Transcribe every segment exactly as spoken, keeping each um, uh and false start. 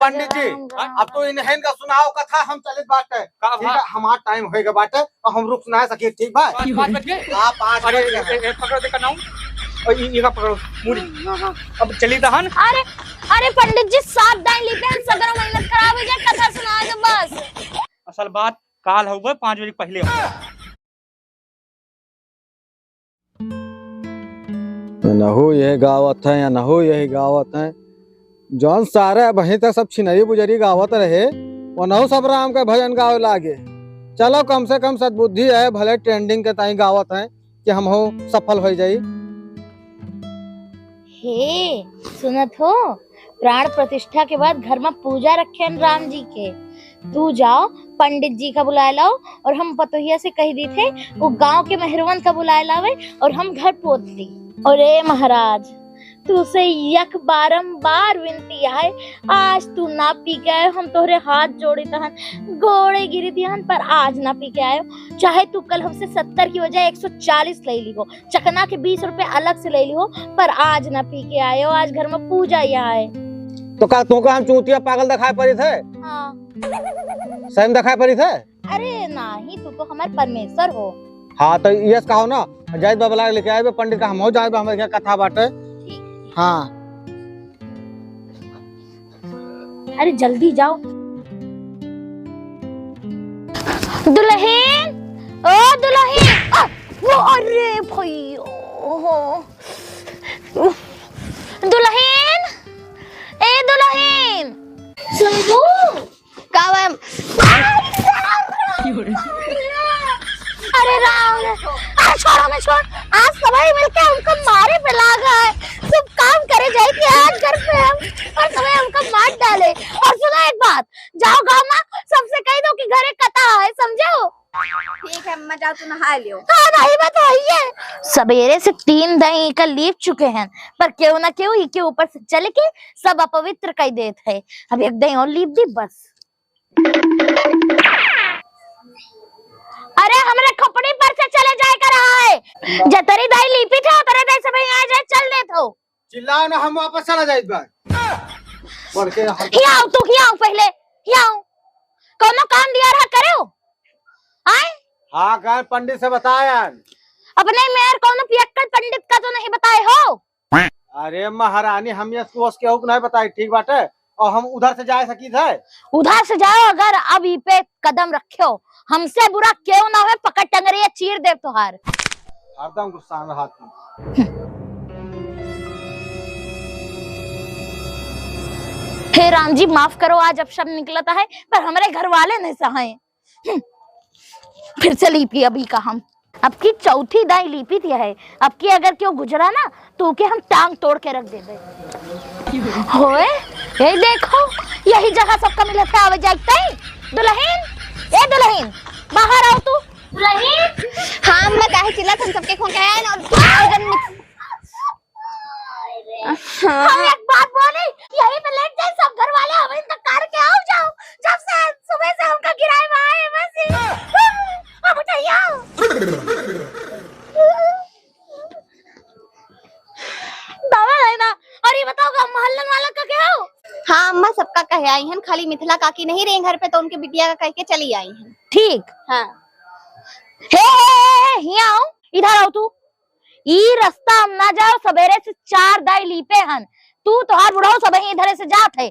पंडित जी, राम, राम। अब तो इन्हें का सुनाओ कथा, हम चलित बाटे। का ठीक बा? है, हमार टाइम होइगा बाटे, अब हम रुक ना सकी, ठीक बा? पाँच, पाँच बज गए? हाँ, पाँच अरे, बज गए। ए, ए, पकड़ो, देखा नाऊ। और ये, ये का पकड़ो, मूड़ी। अब चली दहन। अरे, अरे पंडित जी, सात दाई लीपे हैं, सगरो मेहनत खराब होइ जाए, कथा सुनाओ तो बस। असल बात, काल होगा पाँच बजे के पहले। नहु यही गावत है, या नहु यही गावत है। जौन सारे अबहीं तक सब छिनरी बुजरी गावत रहे, ओनहु सब राम के भजन गावे लागे। चलो, कम से कम सद्बुद्धि है, भले trending के ताई गावत है कि हमहू सफल होइ जाई। हे, सुनत हो? प्राण प्रतिष्ठा के बाद घर में पूजा रखेन राम जी के। तू जाओ, पंडित जी का बुलाए लाओ और हम पतोहिया से कहि दीथे, वो गांव के मेहरवन का बुलाए लावे और हम घर पोत दी। अरे महाराज, तू से यक बारंबार विनती है, आज तू ना पी के आयो, हम तोहरे हाथ जोड़ित हन, गोड़े गिरित हन, पर आज ना पी के आयो। चाहे तू कल हमसे सत्तर की वजह एक सौ चालीस ले लिहो, चकना के बीस रुपए अलग से ले लिहो, पर आज ना पी के आयो, आज घर में पूजा या है। तो का तुमको हम चूतिया पागल देखाई पड़ित है? हाँ। सही में देखाई पड़ित है? अरे नाही, तू तो हमार परमेश्वर हो। हाँ, तो यस कहो ना, जाइत बा बुला के लेके आए बे पंडित का, हमहू जाए बे, हमारे यहाँ कथा बाटे। ठीक। हाँ। अरे जल्दी जाओ। दुलहिन, ओ दुलहिन, आ, वो, अरे भैया, ओहो। दुलहिन, ए दुलहिन। शंभू। का बा? अरे राम रे, अरे छोड़ो ना, छोड़। आज सबै मिलके हमका मारे पे लागा है। सब काम करे जाइत ही आज घर पे हम, और सबै हमका मार डाले। और सुनो एक बात, जाओ गाँव में सबसे कहि दो कि घरे कथा है, समझो? ठीक है अम्मा, जाओ तू नहाय लियो। हाँ, नहीं बात वही है। सबेरे से तीन दाई का लीप चुके हैं, पर केहू ना केहू इके ऊपर से चल के सब अपवित्र कइ देत है। अब एक दाई और लीप दी बस। अरे, हमरे खोपड़ी पर से चले जाए का रहा है। जतरी दाई लीपित है, उतरे दाई सब यहाँ जाए, चल देत हो। चिल्लाओ ना, हम वापस चला जाइत बा। बढ़ के हरकत। हियाँ आओ तू, हियाँ आओ पहिले, हियाँ आओ। कौनो काम दिया रहा करेउ? आए? हाँ, गए पंडित से बताए आए। अपने मेर कौनो पियक्कड़ पंडित का तो नहीं बताए हो? अरे महारानी, हम ये सोच के हुक नहीं बताई, ठीक बाटे? और हम उधर से जाए सकीत है? उधर से जाओ, अगर अब ई पे कदम रख्यो, हमसे बुरा केहू ना होए, पकड़ टंगरिया चीर देब तोहार। हरदम गुस्सा में रहत है। हे राम जी, माफ करो, आज अपशब्द निकलत है, पर हमरे घर वाले नहीं सहाए। हम्म, फिर से लीपी अभी का हम। अब की चौथी दाई लीपित है। अब की अगर केहू गुजरा ना, तो ओके हम टांग तोड़ के रख देबे। होए, ए देखो, यही जगह सबका मिलत है आवे जाए के ताई। दुलहिन, ए दुलहिन, बाहर आओ तू। दुलहिन। हाँ अम्मा, काहे चिल्लात हन? सबके खोके आए ना और अगर मित- हाँ। हम एक बात बोली, यही पे लेट जाए सब घर वाले, हम इनका कार के आओ जाओ, जब से सुबह से हमका गिराए में आए बस ही। अब उठाइए आओ। बाबा है ना, और ये बताओ का मोहल्लन वाला का क्या हो? हाँ अम्मा, सबका कहे आई हन, खाली मिथिला काकी नहीं रही घर पे तो उनके बिटिया का कह के चली आई हन। ठीक। हाँ। हे, हे, हे, हे, हियाँ आओ, इधर आओ तू। ई रस्ता हम ना जाओ, सबेरे से चार दाई लीपे हन। तू, तोहार बुढ़ऊ सबही इधरे से जात है,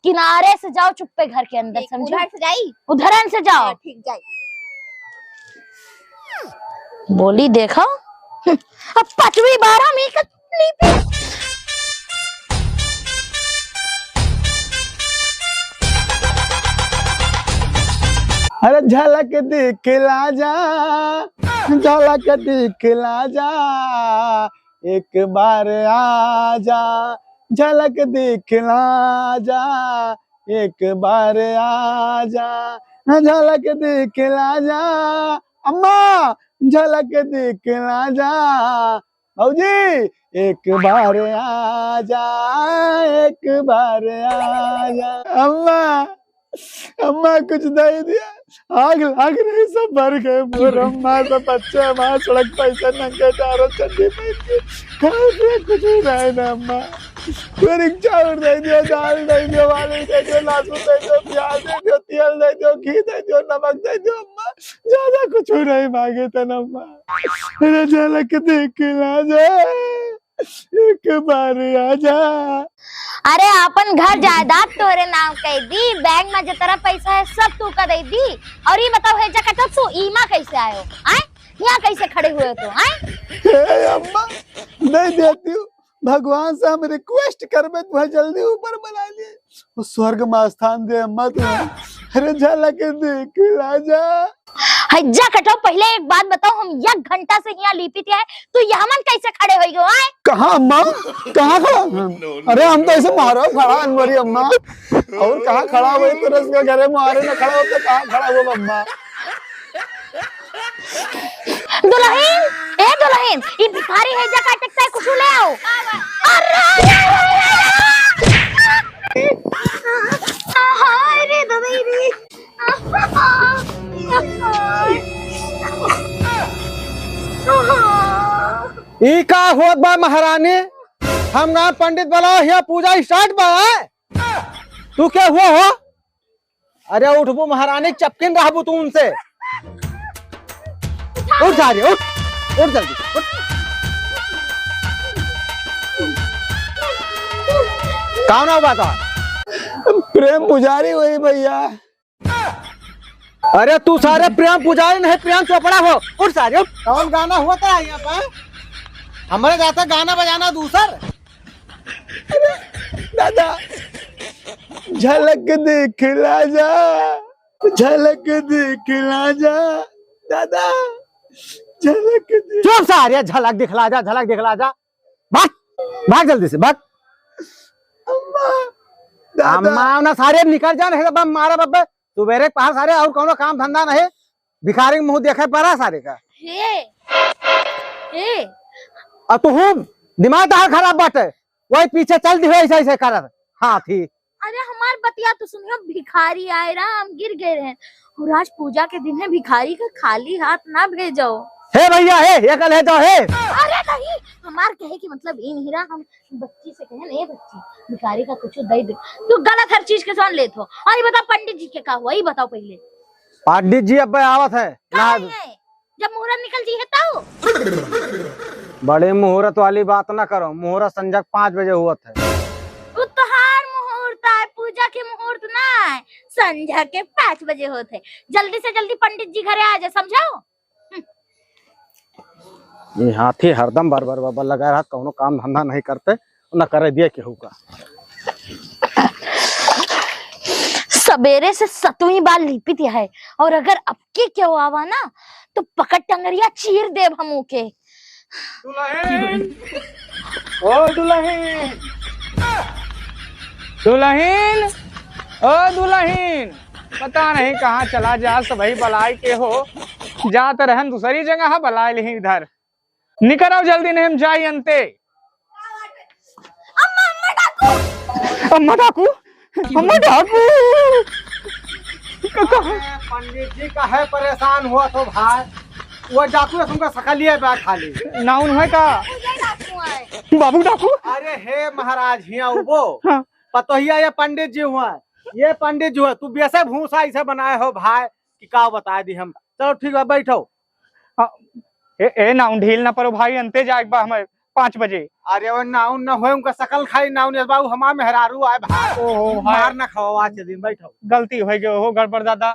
किनारे से जाओ, चुप्पे घर के अंदर, ठीक, समझो? उधर से जाई? उधरन से जाओ। हाँ, ठीक, जाई। बोली देखो, अब पांचवी बार हम ई क-, लीपे। अरे झलक दिखला जा, झलक दिखला जा, एक बार आ जा, झलक दिखला जा, एक बार आ जा, झलक दिखला जा, अम्मा, झलक दिखला जा, भौजी, एक बार आ जा, एक बार आ जा। अम्मा, अम्मा, कुछ दे दिया। आग लाग रही, सब भर गए मोर अम्मा, सब बच्चे हमारे सड़क पे ऐसे नंगे डारो चड्डी पहन के। खाए पिए कुछ भी नहीं ना अम्मा। थोड़ी चाउर दे दियो, दाल दे दियो, आलू दे दियो, लहसुन दे दियो, प्याज दे दियो, तेल दे दियो, घी दे दियो, नमक दे दियो अम्मा, ज्यादा कुछ नहीं मांगे तन अम्मा। अरे झलक देख ला जा, एक बार आ जा। अरे आपन घर जायदाद तोहरे नाम कइ दी, बैंक में जितना पैसा है सब तू का दे दी। और ये बताओ है जकटत सु ईमा कैसे आयो, आए? यहाँ कैसे खड़े हुए हो तो, आए? हे अम्मा, दे देती हूँ, भगवान से हम request करबे, तुम्हें जल्दी ऊपर बुला लिए, वो स्वर्ग में स्थान दे अम्मा तुम्हें। अरे झलक देख ला जा। है जा कटाओ, पहले एक बात बताओ, हम एक घंटा से यहाँ लिपित है, तू यहाँ मन कैसे खड़े हो गयो, आए? कहाँ अम्मा? कहाँ खड़ा? अरे हम तो ऐसे मारो खड़ा अनवरी अम्मा, और कहाँ खड़ा हुए तो रस के घरे मारे ना खड़ा हो तो कहाँ खड़ा हुआ अम्मा? दुलहिन, ए दुलहिन, ई भिखारी है जा काटे के कुछ ले आओ। अरे, अरे, अरे, अरे, अरे। हाय रे दवाई रे। ई का होत बा महारानी? हम ना पंडित बुलाओ, हिया पूजा start बा, हैं? तू के हुआ हो? अरे उठबू महारानी, चपकिन रहबू तू उनसे। उठ जा रे, उठ, उठ जल्दी, उठ। का नाव बा तोहार? प्रेम पुजारी हुई भैया। अरे तू सारे प्रेम पुजारी नहीं, प्रेम चोपड़ा हो। उठ सारे, उठ। कौन गाना हुआ था यहाँ पर? हमारे जाता गाना बजाना दूसर। दादा, झलक देख ला जा, झलक देख ला जा, दादा, झलक देख। चुप सारे, झलक दिखला जा, झलक दिखला जा। भाग, भाग जल्दी से, भाग। अम्मा, दादा। अम्मा ना सारे निकल जा, नहीं तो बम मारा बब्बे। सुबेरे के पहर सारे और कौनो काम धंधा नहीं, भिखारी के मुंह देखे पड़ा सारे का। हे, हे। और तू हूँ दिमाग तहार खराब बाटे, वही पीछे चल दी हो ऐसे ऐसे करत हाथी। अरे हमार बतिया तो सुनियो, भिखारी आए राम गिर गए रहे, और आज पूजा के दिन है, भिखारी का खाली हाथ ना भेजो। हे भैया, हे, ये कल है तो हे। अरे नहीं, हमार कहे कि मतलब ई नहीं रहा, हम बच्ची से कहे, "ए बच्ची, भिखारी का कुछ दे दे।" तू गलत हर चीज के सामान लेत हो। और ये बताओ पंडित जी के का हुआ, ये बताओ पहले। पंडित जी अब आवत है, का ना है? जब मुहूर्त निकल जी है तब। बड़े मुहूर्त वाली बात ना करो, मुहूर्त संझा के पाँच बजे हुआ है। उ तोहार मुहूर्त है, पूजा के मुहूर्त ना है, संझा के पाँच बजे होत है। जल्दी से जल्दी पंडित जी घरे आ जाए, समझाओ। ये हाथी हरदम बर बर बर बर लगा रहा, कौनो काम धंधा नहीं करते, न करे दिए केहू का। सबेरे से सतवीं बार लिपित है, और अगर अबकी केहू आवा ना, तो पकड़ टंगरिया चीर देब हम ओके। दुलहिन, ओ दुलहिन, दुलहिन, ओ दुलहिन, पता नहीं कहाँ चला जा, सबही बलाय के हो, जात रहन दूसरी जगह, बलाय लिही इधर। निकर आओ जल्दी, नहीं हम जाई अंते। अम्मा, अम्मा डाकू। अम्मा डाकू, अम्मा डाकू। क-, क-, अरे, पंडित जी काहे परेशान हुआ तो भाई? वो डाकू है, तुमका सकलिए बा खाली। नाउन है का? मुझे डाकू है। बाबू डाकू? अरे हे महाराज, हिया उबो। हाँ। पतोहिया ये पंडित जी हुआ, ये पंडित जी हुआ, तू बेसे भूसा ऐसे बनाए हो भाई कि का बताए दी हम। चलो ठीक बा, बैठो। हाँ, ए, ए, नाउन ढील ना परो भाई, अंते जाए बा हमें पाँच बजे। अरे वो नाउन ना होए, उनका सकल खाई नाउन, ये बाबू हमार मेहरारू आए भाई। ओहो, भाई। मार ना खाओ आज के दिन, बैठो। गलती हो गई हो, गड़बड़ दादा।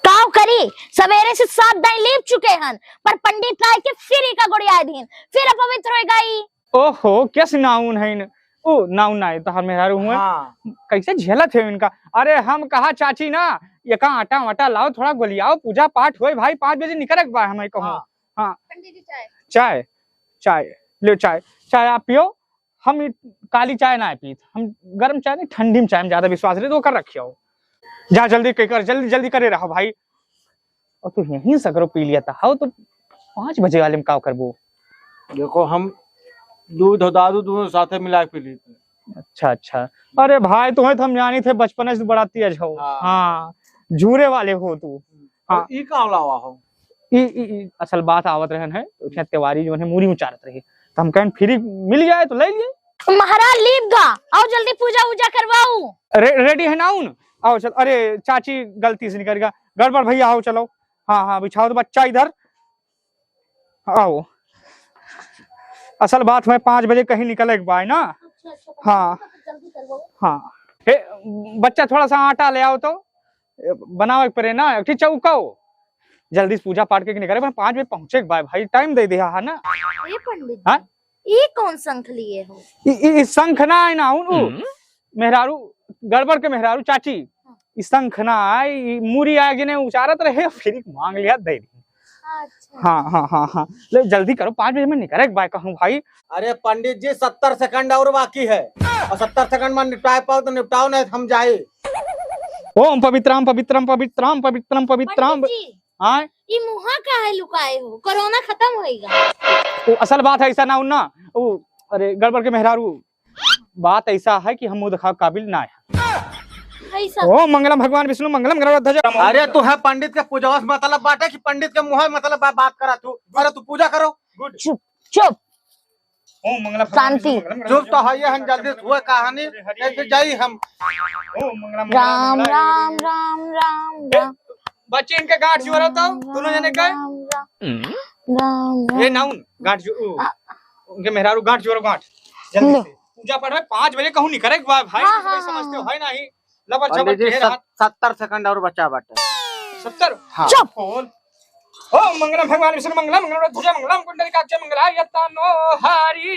काव करी, सवेरे से सात दाई लीप चुके हन, पर पंडित लाए के फिर इका गोड़ियाए दीन, फिर अपवित्र हो गई। ओहो, कैसे नाउन है इन? ओ, नाउन ना है, तोहर मेहरारू हुए। हाँ। कैसे झेलत है इनका? अरे, हम कहा चाची ना, एका आटा वाटा लाओ, थोड़ा गोलियाओ, पूजा पाठ होए भाई, पाँच बजे निकरे के बा, हमें कहूँ। हाँ। हाँ। पंडित जी, चाय। चाय, चाय, ले चाय, चाय आप पियो। हम ई काली चाय ना पीत, हम गरम चाय नहीं, ठंडी में चाय में ज्यादा विश्वास रहे, तो कर रखियो। जा जल्दी कर, जल्दी, जल्दी करे रहो भाई। और तू यहीं सगरो पी लिया था, हाउ तो पाँच बजे वाले में का करबो? देखो, हम दूध और दारू दोनों साथे मिला के पी लेते हैं। अच्छा, अच्छा। अरे भाई, तुम्हें तो हम जानी थे बचपन से बड़ा तेज हो। हाँ। हाँ, झूरे वाले हो तू। हाँ। और ई का लावा हो? ई, ई, ई असल बात आवत रहन है, उसने तिवारी जो है मूड़ी उचारत रही, तो हम कहन फ्री मिल जाए तो ले लिए। महाराज लीप गा, आओ जल्दी पूजा वूजा करवाओ। रे-, ready है ना उन? आओ चल। अरे चाची गलती से निकल गया, गड़बड़ भैया आओ चलो। हाँ हाँ बिछाओ तो बच्चा इधर। आओ, असल बात है पाँच बजे कहीं निकले के बाय ना। अच्छा, अच्छा, तो हाँ। जल्दी करवाओ। हाँ। हे बच्चा थोड़ा सा आटा ले आओ तो, ए, बनावे के पड़े ना, एक ठे चौका हो। जल्दी से पूजा पाठ के निकले, पाँच बजे पहुँचे के बाय भाई, time दे दिया है ना। ये पंडित जी, हाँ? ये कौन शंख लिए हो? ई, ई, ई शंख ना है ना, उन, उ, हम्म। मेहरारू, गड़बड़ के मेहरारू, चाची, हाँ। ई शंख ना है, ई मूरी आए जिन्हें उचारत रहे, फिर एक मांग लिया, दे दी। अच्छा। हाँ, हाँ, हाँ, हाँ। ले जल्दी करो, पाँच बजे में निकले के बाय कहूँ भाई। अरे पंडित जी, सत्तर second और बाकी है, और सत्तर second में निपटाए पाओ तो निपटाओ, नहीं तो हम जाए। ओम पवित्रम पवित्रम पवित्रम पवित्रम पवित्रम। पंडित जी, हाँ? ई मुहा काहे लुकाए हो? कोरोना खत्म होइगा। ओ, असल बात है ऐसा ना, उन्ना, ओ, अरे, गड़बड़ के मेहरारू, बात ऐसा है कि हम मुंह दिखावे काबिल ना है। ऐसा? ओम मंगलम भगवान विष्णु मंगलम गरुड़ ध्वज। अरे, तू है पंडित के पूजवा से मतलब बाटे कि पंडित के मुहा मतलब बा-, बात करा तू? अरे, तू पूजा करो। चुप, चुप। ओम मंगलम भगवान शांति। विष्णु मंगलम गरुड़ ध्वज। चुप तो है, ये हम जल्दी से हुए कहानी, हरि हरि। कैसे जाई हम? ओम मंगलम राम, मंगलम राम, राम, राम, राम। बच्चे इनके गांठ जोड़ो तो, राम, दोनों जने के। राम, राम, राम, राम। ये नाउन, गांठ जो, उ, आ। उनके मेहरारू गांठ जोड़ो, गांठ। जल्दी लो। से। पूजा पाठ में पाँच बजे कहूँ निकले के बा भाई, हाँ, कुछ नहीं हाँ, समझते हो, हाँ। है नहीं? लबर झबर पंडित जी, के सत-, हाथ। सत्तर second और बचा बाटे। सत्तर? हाँ। चुप। बोल। ओम मंगलम भगवान विष्णु मंगलम, मंगलम ध्वज मंगलम, कुंडली काक्ष मंगला, यत्ता नो हरी।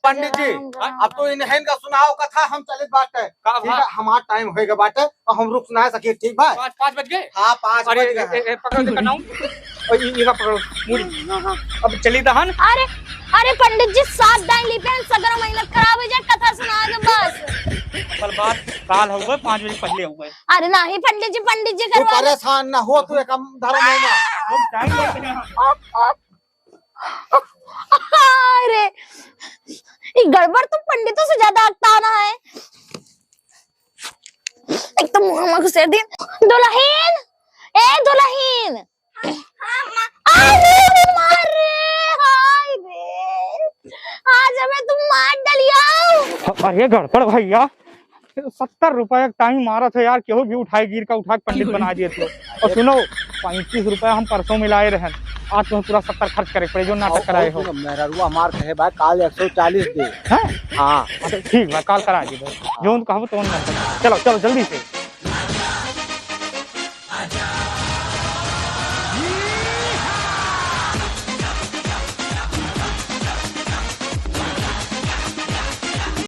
पंडित जी, राम, राम, अब तो इन्हें का सुनाओ कथा, हम चलित बाटे। का ठीक बा? है, हमार time होइगा बाटे, और हम रुक ना सके, ठीक बा? पाँच, पाँच बज गए? हाँ, पाँच अरे, बज गए ए, हैं। ए, ए, पकड़ो, देखो, नाउन। और ये, ये पकड़ो, मूड़ी। अब चली दहन। अरे, अरे पंडित जी, सात दाई लीपे हैं, सगरो मेहनत खराब हो जाए, कथा सुना दो बस। कल बात, काल हो गए, पाँच बजे पहले हो गए। अरे नहीं पंडित जी, पंडित जी तू करवा दो। परेशान ना हो, तू एक हम धर्म हो ना। हम time लेते हैं। अरे, ई गड़बड़ तो पंडितों से ज्यादा अकताना है। एक तो मुंह में घुसेड़ दिन। दुलहिन, ए दुलहिन। अरे रे मार रे, हाय रे। आज हमें तुम मार डलियाओ। अरे गड़बड़ भैया, सत्तर रुपया के time मारत है यार, केहू भी उठाए, गिर का उठा के पंडित बना दिए थे। और सुनो, पैंतीस रुपया हम परसों मिलाए रहन, आज तुम्हें पूरा सत्तर खर्च करे पड़े, जो नाटक कराए हो। मेहररुआ हमार कहे बा, काल एक सौ चालीस दे। हैं? हाँ। अच्छा, ठीक बा, काल करा दे भाई। जौन कहबो तौन ना। चलो, चलो, जल्दी से।